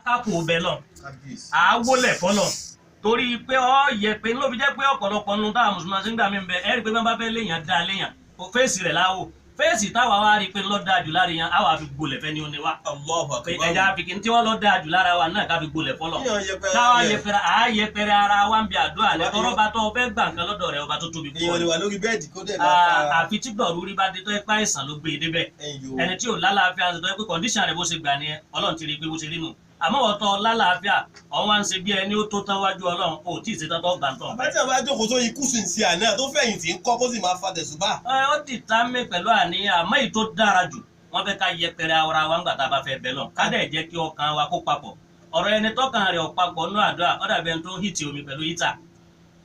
kákò bẹ lọ, Kábíyèsí. Àáwólẹ̀ fọlọ̀, torí pé ọ yẹ pé ló fi jẹ́ pé ọ̀pọ̀lọpọ̀ nínú táwọn mùsùlùmí ṣe ń gbà mí bẹ, ẹ rí i pé bí wọ́n bá fẹ́ léèyàn dá léèyàn kò fèsì rẹ̀ láwò, fèsì táwa wá rí i pé lọ́ dáa jù lára yẹn, àwa fi gbolẹ̀ fẹ́ ni ó ní wa Allahu pé akbar. ẹja fi kí n tí wọ́n lọ́ dáa jù lára wa náà ká fi gbolẹ̀ fọlọ̀. Kíyàn yẹpẹrẹ Káwa rẹ̀. yẹpẹrẹ, àá yẹpẹrẹ ara wa ń bi àdúrà lẹ Ìwà- tọrọ bá tọ́ fẹ́ gbà nǹkan lọ́dọ̀ rẹ̀, ọba tó tóbi Èèyàn púpọ̀. lè wà lórí bẹ́ẹ̀dì kó dẹ̀ máa fa Àfi tí gbọ̀rú bá dé tó ẹ páìsàn ló gbé e débẹ̀. Ẹ̀yìn o. Ẹni tí ò lálàáfíà ṣe tó yẹ pé condition rẹ̀ bó ṣe gbà nìyẹn, Ọlọ́run ti rí i pé bó ṣe rí nù. Àmọ́ ọ̀tọ̀ lálàáfíà ọ̀hún wá ń ṣe bí ẹni ó tó tán wájú Ọlọ́run, ò tí ì ṣe tán tó gbà ń tàn. Bàbá tí àwọn ajókòó tó ikú sùn sí àná tó fẹ̀yìntì ń kọ́, kó sì máa fa tẹ̀sùbá. Ẹ ó dì tá mi pẹ̀lú àníyàn, àmọ́ èyí tó dára jù, wọ́n fẹ́ ká yẹpẹrẹ ara wa ńgbà tá a bá fẹ́ bẹ̀ lọ, ká dẹ̀ jẹ́ kí ọkàn wa kó papọ̀. Ọ̀rọ̀ ẹni tọ́kàn rẹ̀ ò papọ̀ nínú àdúrà, ó dàbí ẹni tó ń heat omi pẹ̀lú heater,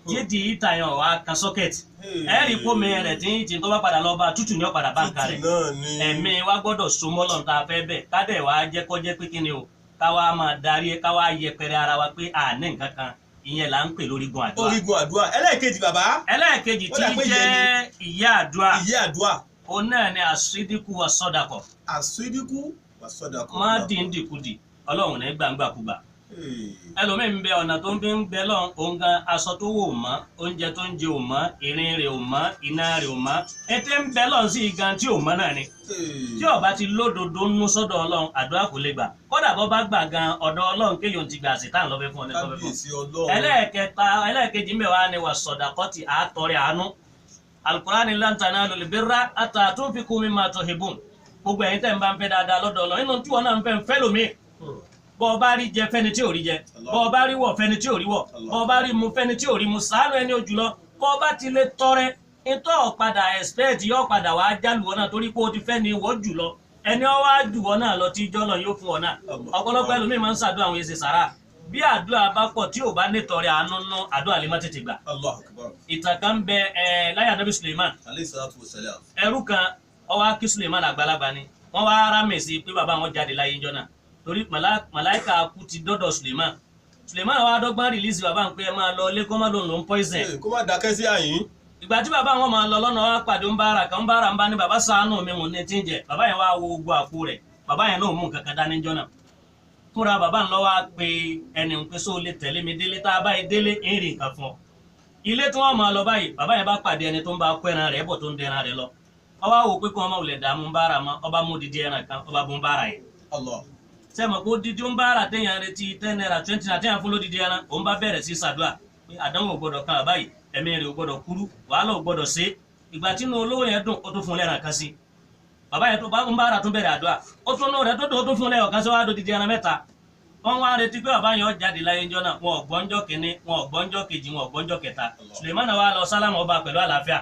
jíjí heater yẹn ò wá kan socket, ẹ rí pómi rẹ̀ tí ń heat tó bá padà lọ bá tútù ní ó padà bá nǹkan rẹ̀. Tútù náà ni. Ẹ̀mí wa gbọ́dọ̀ so mọ́lọ́n tá a fẹ́ bẹ̀, ká dẹ̀ wá jẹ́ kó jẹ́ pé kí ni o, ká wá máa darí, ká wá yẹpẹrẹ ara wa pé à ní nǹkan kan. Ìyẹn là ń pè lórígun àdúrà. Orígun àdúrà. Ẹlẹ́ẹ̀kejì, bàbá. Ẹlẹ́ẹ̀kejì Ó tí dà pé jẹ́ ìyẹn ìyá àdúrà, Ìyá àdúrà. òun náà ni àṣídìkú wa sọ́dàkọ̀. Àsídíkù wà sọ́dàkọ̀. Má dìndìnkudì, Ọlọ́run ní gbàǹgbàkúgbà. Ẹlòmíì ń bẹ, ọ̀nà tó ń fi ń bẹ lọ́n, òun gan aṣọ tó wò mọ́, oúnjẹ tó ń jẹ ò mọ́, ìrìn rẹ̀ ò mọ́, iná rẹ̀ ò mọ́, ètè ń bẹ lọ́n sí gan tí ò mọ́ náà ni. Tí ó bá ti lódodo nú sọ́dọ̀ Ọlọ́run, àdúrà kò lè gbà. Kódà bó bá gbà gan, ọ̀dọ̀ Ọlọ́run kéèyàn ti gbà sí táwọn lọ́fẹ́ fún ọ ní tọ́fẹ́ fún ọ. Kábíyèsí Ọlọ́run. Ẹlẹ́ẹ̀kẹta, ẹlẹ́ẹ̀kejì ń bẹ wá ni wà sọ̀dàkọ́tì, àtọrẹ àánú. Alukurani lan tanalul birra hatta tunfiqu mimma tuhibbun. Gbogbo ẹ̀yin tẹ́ ń bá ń fẹ́ dáadáa lọ́dọ̀ Ọlọ́run, inú tí wọn náà ń fẹ́ ń fẹ́ lómi. Bọ́ ọ bá rí jẹ fẹ́ni tí ò rí jẹ, bọ́ ọ bá rí wọ̀ fẹ́ni tí ò rí wọ̀, bọ́ ọ bá rí mu fẹ́ni tí ò rí mu, ṣàánú ẹni òjùlọ. Bọ́ ọ bá ti lè tọrẹ ntọ́ padà expect yóò padà wàá jálù wọn náà, torí pé o ti fẹ́ ni wọ́ jùlọ, ẹni ọ wá jù wọn náà lọ tí ìjọ lọ yóò fún ọ náà. Ọ̀pọ̀lọpọ̀ ẹlòmíì máa ń ṣàdúrà, àwọn èsì sàrà. Bí àdúrà bá pọ̀ tí ò bá nítorí àánú nú, àdúrà lè má tètè gbà. Allahu akbar. Ìtàn kan ń bẹ ẹ láyé Ànábì Suleiman. Alayhi salatu wa salam. Ẹrú kan ó wá kí Suleiman, àgbàlagbà ni wọ́n wá rámì sí pé bàbá wọn jáde láyé ńjọ́ náà, torí màláìka kú ti dọ́dọ̀ Suleiman. Suleiman wá dọ́gbọ́n release bàbá ń pé ẹ máa lọ ilé, kó má lòun ló ń poison ẹ̀. Ee, kó má dákẹ́ sí àyín. Ìgbà tí bàbá wọn máa lọ lọ́nà, wá pàdé ń bára kan, ń bára ń bá ní, "Bàbá, ṣàánú mi, mò ní tí ń jẹ." Bàbá yẹn wá wo gbogbo àpò rẹ̀, bàbá yẹn náà mú nǹkan kan dání ńjọ́ náà. Fúnra bàbá ń lọ wá pé ẹni ń pé sóò lè tẹ̀lé mi délé, tá a báyìí délé ń rí nǹkan fún ọ. Ilé tí wọ́n máa lọ báyìí, bàbá yẹn bá pàdé ẹni tó ń bá kó ẹran rẹ̀ bọ̀, tó ń dẹran rẹ̀ lọ. Ọba wò pé kí wọ́n má wulẹ̀ dààmú ń bára mọ́, ọba mú didi ẹran kan, ọba bú ń bára yẹn. Allah. Sẹ́mi kó dídí ń bára téèyàn retí 10 naira, 20 naira téèyàn fún lódìdí ẹran, òun bá bẹ̀rẹ̀ sí ṣàdúrà pé àdánwò ò gbọ́dọ̀ kan àbáyìí, ẹ̀mí rẹ̀ ò gbọ́dọ̀ kúrú, wàhálà ò gbọ́dọ̀ ṣe. Ìgbà tí inú olówó yẹn dùn, ó tún fún un lẹ́ran kan sí. Bàbá yẹn tó bá ń bára tún bẹ̀rẹ̀ àdúrà, ó tún nú rẹ̀ tó dùn, ó tún fún un lẹ́yọ̀ kan sí, wàá dòdìdí ẹran mẹ́ta. Wọ́n wá retí pé bàbá yẹn ó jáde láyé ńjọ́ náà, wọn ò gbọ́njọ́ kínní, wọn ò gbọ́njọ́ kejì, wọn ò gbọ́njọ́ kẹta. Sulemana wa lọ sálámù ọba pẹ̀lú àlàáfíà,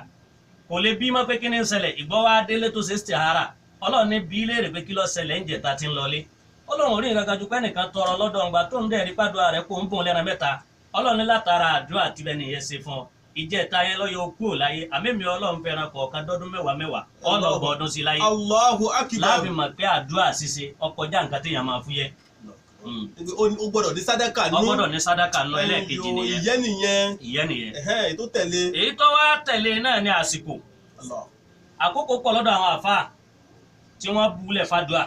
kò lè bímọ pé kí ni ń ṣẹlẹ̀. Ìgbọ́ wa délé tó ṣe istihara, Ọlọ́run ní bí léèrè pé kí ló ṣẹlẹ̀ ń jẹ̀ta tí ń lọlé. Ọlọ́run orí nǹkan kan ju pé ẹnìkan tọrọ lọ́dọ̀ ńgbà tó ń dẹ̀ rí pàdúrà rẹ̀ kó ń bùn lẹ́ran mẹ́ta. Ọlọ́run ní látara àdúrà tibẹ̀ nìyẹn ṣe fún ọ ìjẹta yẹn lọ́yọ̀ kú ò láyé, àmẹ́mi Ọlọ́run fẹ́ràn kọ̀ọ̀kan dọ́dún mẹ́wàá mẹ́wàá, ọlọ́gbọ̀n ọdún sí láyé. Allahu akbar. Láàfin mọ̀ pé àdúrà ṣíṣe ọkọjá nǹkan téèyàn máa fúyẹ́. Ó gbọ́dọ̀ ní sádàkà nú. Ó gbọ́dọ̀ ní sádàkà nú. Ẹlẹ́ẹ̀kejì nìyẹn. Ìyẹn nìyẹn. Ìyẹn nìyẹn. Ẹ̀hẹ́n, tó tẹ̀lé. Èyí tó wá tẹ̀lé náà ní àsìkò. Allah. Àkókò pọ̀ lọ́dọ̀ àwọn àfáà tí wọ́n búlẹ̀ fàdúà,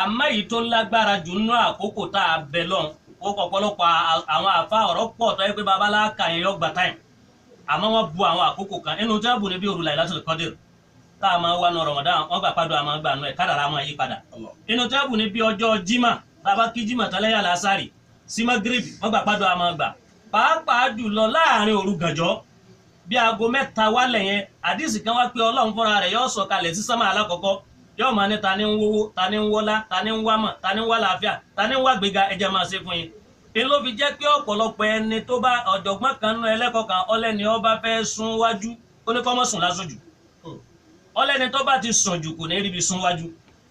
àmọ́ èyí tó lágbára jù nínú àkókò tá a bẹ lọ́n ó ọ̀pọ̀lọpọ̀ àwọn àfáà, ọ̀rọ̀ pọ̀ tó yẹ pé babaláka yẹn yọ gbà táìm, àmọ́ wọ́n bu àwọn àkókò kan nínú tí wọ́n bù ní bí òru Lailatul Qadr tá a máa wá nu Ramadan, wọ́n gbà pàdé àmọ́ gbà nù ẹ̀ kádàrá máa yí padà. Allah. Inú tí wọ́n bù ní bí ọjọ́ jimá, bàbá kí jimá tán lẹ́yìn àlásàrì sí magrib, wọ́n gbà pàdé àmọ́ gbà, pàápàá jùlọ láàrin òru gànjọ́ bí aago 3 wálẹ̀ yẹn. Àdìsí kan wá pé Ọlọ́run fúnra rẹ̀ yóò sọ̀kalẹ̀ sí sánmà alákọ̀ọ́kọ́, yóò máa ní, ta ni ń wówó, ta ni ń wọ́lá, ta ni ń wámọ̀, ta ni ń wá làáfíà, ta ni ń wá gbéga, ẹjẹ́ máa ṣe fún yín. Èyí ló fi jẹ́ pé ọ̀pọ̀lọpọ̀ ẹni tó bá ọ̀jọ̀gbọ́n kan nú ẹlẹ́kọ̀ọ́ kan ọlẹ́ni ọba fẹ́ sún wájú, ó ní kó má sùn lásòjù. Ọlẹ́ni tó bá ti sùn jù kò ní ríbi sún wájú.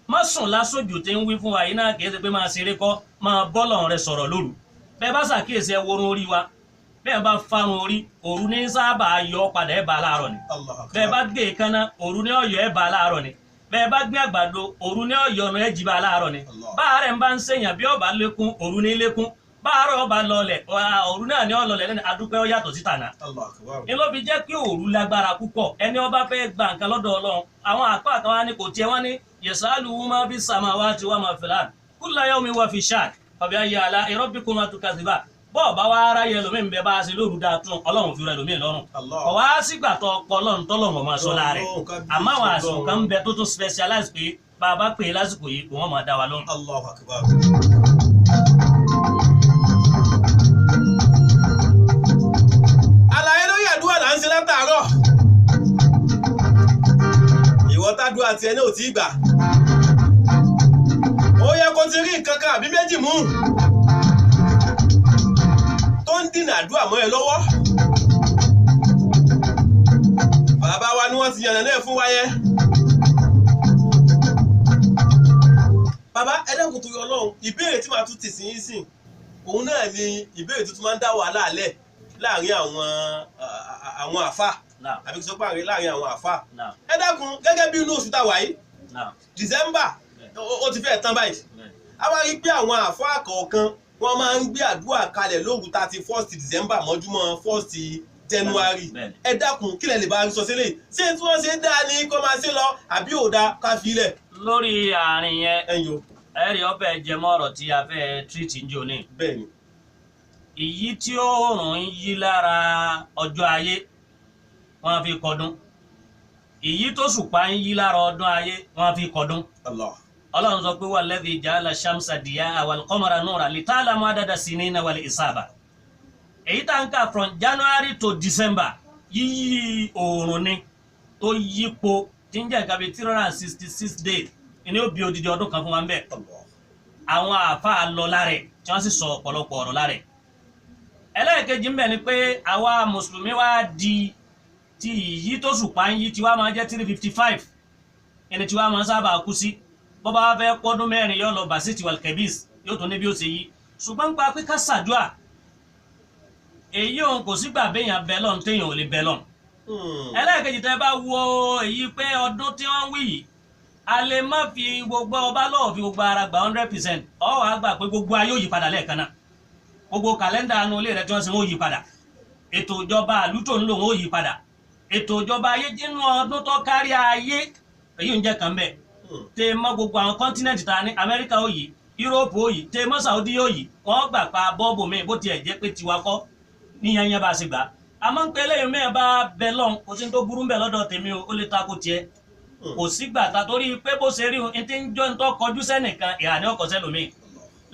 Má sùn lásòjù tí ń wí fún wa yìí náà kì í ṣe pé máa ṣeré kọ́, máa bọ́lọ̀ rẹ sọ̀rọ̀ lóru. Bẹ́ẹ̀ bá ṣàkíyèsí, ẹ worun orí wa, bẹ́ẹ̀ bá fárun orí, òru ní sábà yọ padà ẹ̀ bá láàárọ̀ ni. Allah akbar. Bẹ́ẹ̀ bá gé èékánná, òru ní ọ̀yọ́ ẹ̀ bá láàárọ̀ ni. Bẹ́ẹ̀ bá gbé àgbàdo, òru ní ọ̀yọ́ ọ̀nà ẹ̀ jí bá láàárọ̀ ni. Allah. Báàrẹ̀ ń bá ń ṣèyàn, bí ọba lékún, òru ní lékún. Báàrẹ̀ ọba lọlẹ̀, òru náà ní ọlọlẹ̀ lẹ́nu adúpẹ́, ó yàtọ̀ síta náà. Allah akbar. Ni ló fi jẹ́ pé òru lágbára púpọ̀. Ẹni ọba fẹ́ gba nǹkan lọ́dọ̀ Ọlọ́run, àwọn àpá kan wá ní kò tiẹ̀, wọ́n ní yasalu ma fi samawati wa ma fil ard kulla yawmin wa fi sha'n. Ọbẹ̀ ayé ala rabbikuma tukazziban. Bọ́ọ̀ bá wá aráyé ẹlòmíì ń bẹ bá a ṣe lóru dáa tún Ọlọ́run fi rẹ ẹlòmíì lọ́rùn. Allah. Kọ̀ wá sígbà tó ọpọ Ọlọ́run tọ́lọ́run ọmọ aṣọ láàrẹ̀. Ọlọ́run, kábíyèsí Àmọ́ àwọn àsìkò Ọlọ́run. kan ń bẹ tó tún specialize pé bá a bá pè é lásìkò yìí kò wọ́n máa dá wa lóhùn. Allahu akbar. Àlàyé lórí àdúrà là ń ṣe látàárọ̀. Ìwọ tádùá tiẹ̀ náà ò tí ì gbà. Ó yẹ kó ti rí nǹkan kan àbí méjì mú. Tó ń dìnà àdúrà mọ́ ẹ lọ́wọ́. Bàbá wa ni wọ́n ti yànnà náà fún wa yẹn. Bàbá, ẹ dákun torí Ọlọ́run, ìbéèrè tí màá tún tì sí yín sìn, òun náà ni ìbéèrè tuntun máa ń dá wàhálà lẹ̀ láàrin àwọn àfà, Náà, àbí kí n sọ pé láàrin àwọn àfà. náà, Ẹ dákun, gẹ́gẹ́ bí inú oṣù tá a wà yìí, náà, December, ó ti fẹ́ẹ̀ tán báyìí. bẹ́ẹ̀. A wá rí i pé àwọn àfà kọ̀ọ̀kan wọ́n máa ń gbé àdúrà kalẹ̀ lóru 31st December mọ́júmọ́ 1st January. Bẹ́ẹ̀ni. Ẹ dákun, kí lẹ lè bá sọ sílẹ̀? Ṣé tí wọ́n ṣe dáa ni kó máa ṣe lọ àbí ò dáa ká fi ilẹ̀? Lórí àárín yẹn, Ẹ̀yin o, ẹ̀rí ọbẹ̀ jẹmọ́ ọ̀rọ̀ tí a fẹ́ tírìtì ń jò ní. bẹ́ẹ̀ ni. Ìyí tí oòrùn ń yí lára ọjọ́ ayé wọ́n fi kọdún. Ìyí tó ṣùpá ń yí lára ọdún ayé wọ́n fi kọdún. Allah. Ọlọ́run sọ pé walladhi ja'ala shamsa diya'a wal qamara nura lita'lamu adada sinina wal hisaba. Èyí tá ń kà from January to December, yíyí oòrùn ni tó yípo tí ń jẹ́ nǹkan bíi 366 days ni ó bí odidi ọdún kan fún wa ń bẹ̀. Allah. Àwọn àáfàá lọ lára ẹ̀ tí wọ́n sì sọ ọ̀pọ̀lọpọ̀ ọ̀rọ̀ lára ẹ̀. Ẹlẹ́ẹ̀kejì ń bẹ ni pé àwa mùsùlùmí wá di ti ìyí tó ṣùpá ń yí tiwa máa jẹ́ 355, ẹni tiwa máa ń sábà kú sí. Bọ́bá wa fẹ́ pọ́dún mẹ́rin yóò lọ basiti wal kebis yóò tún ní bí ó ṣe yí. Ṣùgbọ́n nípa pé ká ṣàdúà, èyí òun kò sígbà béèyàn bẹ lọ́n téèyàn ò lè bẹ lọ́n. Ẹlẹ́ẹ̀kejì, tẹ́ bá wo èyí pé ọdún tí wọ́n ń wí yìí, a lè má fi gbogbo ọba lọ́wọ́ fi gbogbo ara gba 100%. Ọ wàá gbà pé gbogbo ayé ò yí padà lẹ́ẹ̀kan náà. Gbogbo kàlẹ́ndà anú ilé rẹ tí wọ́n ṣe wọ́n yí padà, ètò ìjọba àlú tó ń lò wọ́n yí padà, ètò ìjọba ayé nínú ọdún tó kárí ayé, èyí ń jẹ́ kan bẹ́ẹ̀. Tẹ mọ́ gbogbo àwọn continent ta ní, Amẹ́ríkà ó yí, Yúróòpù ó yí, tẹ mọ́ Saudi ó yí, wọ́n gbà pa bọ́ọ̀bù mi bó tiẹ̀ jẹ́ pé tiwa kọ́ níyanyan bá a ṣe gbà á. Àmọ́ ń pe eléyìí mẹ́ẹ̀ bá bẹ lọ́n, kò sí ní tó burú ń bẹ lọ́dọ̀ tèmi o, ó lè tako tiẹ̀. Kò sígbà ta torí pé bó ṣe rí un ti ń jọ ń tọ́ kọjú sẹ́nìkan, ìhà ní ọkọ̀ sẹ́lòmíì.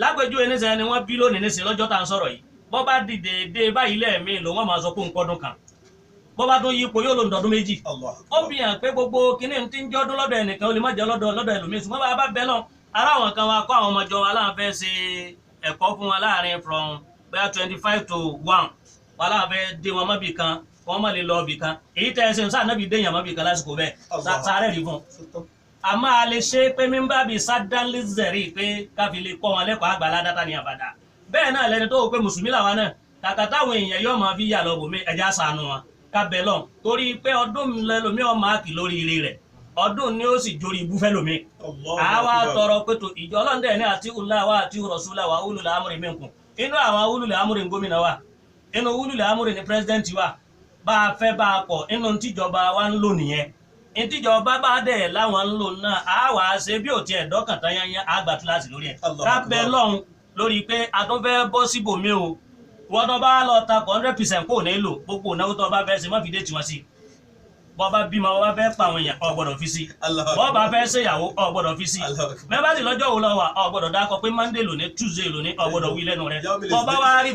Lápèjúwe níṣẹ́ ni wọ́n bí lónìí níṣẹ́ lọ́jọ́ tá à ń sọ̀rọ̀ yìí, bọ́ bá dìde dé báyìí lẹ́ẹ̀mí ló wọ́n máa sọ pé ń pọ́dún kan, bọ́ bá tún yípo yóò lò ń dọdún 2. Allah. Ó fi hàn pé gbogbo kinní ti ń jọ́dún lọ́dọ̀ ẹnìkan ó lè má jẹ́ lọ́dọ̀ ẹlòmíì. Ṣùgbọ́n bá a bá bẹ́ lọ ara àwọn kan wa kọ́ àwọn ọmọjọ wa láwọn fẹ́ ṣe ẹ̀kọ́ fún wa láàrin from bóyá 25 to 1 wa láwọn fẹ́ dé wọn mọ́bì kan, wọ́n mọ̀ lè lọ ibì kan. Èyí tẹ́ ẹ ṣe ń sáà nábì dé èèyàn mọ́bì kan lásìkò bẹ́ẹ̀ sáré rí fún un. A máa lè ṣe pé mímbà bíi sádánlẹ́sẹ̀rì pé káfí lè kọ́ wọn lẹ́kọ̀ọ́ àgbàlá dátà ní àbàdà. Bẹ́ẹ̀ náà lẹni tó wò pé mùsùlùmí làwa náà, kàkà táwọn èèyàn yóò máa fi yà lọ bòmí, ẹja sànù wọn kábẹ́ lọ torí pé ọdún lẹlòmí ọ̀ máàkì lórí ire rẹ̀, ọdún ni ó sì jórí ibú fẹ́ lómi. Àwa tọrọ pé tó ìjọ ọlọ́ndẹ̀ ní àti ùlà wa àti rọ̀ṣúlà wa ulul amri minkum. Inú àwọn ulul amri gómìnà wa, inú ulul amri ní pírẹsidẹ́ǹtì wa, bá a fẹ́ bá a kọ̀, inú tíjọba wa ń lò nìyẹn. Ntíjọba bá dẹ̀ láwọn ń lò náà, á wà á ṣe bí ò tiẹ̀ dọ́kàn tán yányán, á gba kíláàsì lórí ẹ̀. Kábẹ́ lọ́hùn lórí pé a tún fẹ́ bọ́ síbòmí o. Wọ́n tó bá lọ takọ̀ 100% kò ní lò gbogbo ìnáwó tó bá fẹ́ ṣe, má fi dé tiwọn sí. Bọ́ bá bímọ, bọ́ bá fẹ́ pa àwọn èèyàn, ò gbọ́dọ̀ fi sí. Bọ́ bá fẹ́ ṣèyàwó, ò gbọ́dọ̀ fi sí. Mẹ́bàá sì lọ́jọ́ wo lọ wà, ò gbọ́dọ̀ dákọ pé Monday lónìí, Tuesday lónìí, ò gbọ́dọ̀ wí lẹ́nu rẹ̀. Bọ́ bá wá rí